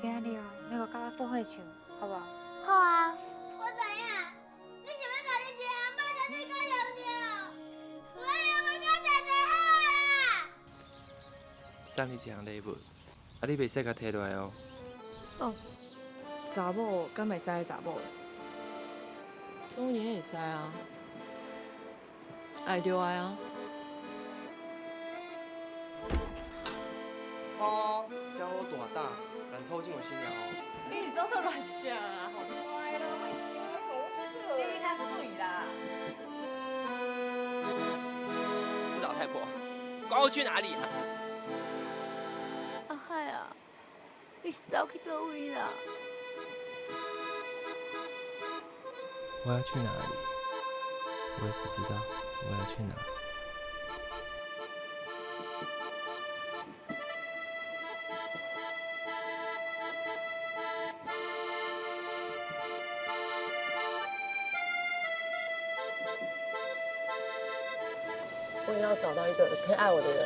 今仔日哦，你閣佮我做伙唱，好無？好啊。我知影，你想欲共恁一个翁仔食水果對毋對？我用欲佮姐姐好啦。送你一項禮物，啊，你袂使共提落來哦。哦，查某敢會使查某？當然會使啊，愛就愛啊。哦，遮好大膽，共討進我新娘哦。你是做啥亂想啊？好乖啦，莫穿啊，這較媠啦。死老太婆，管我去哪裡啊？阿海啊，你是走去佗位啦？我要去哪裡？我也不知道我要去哪裡。我也要找到一個可以愛我的人。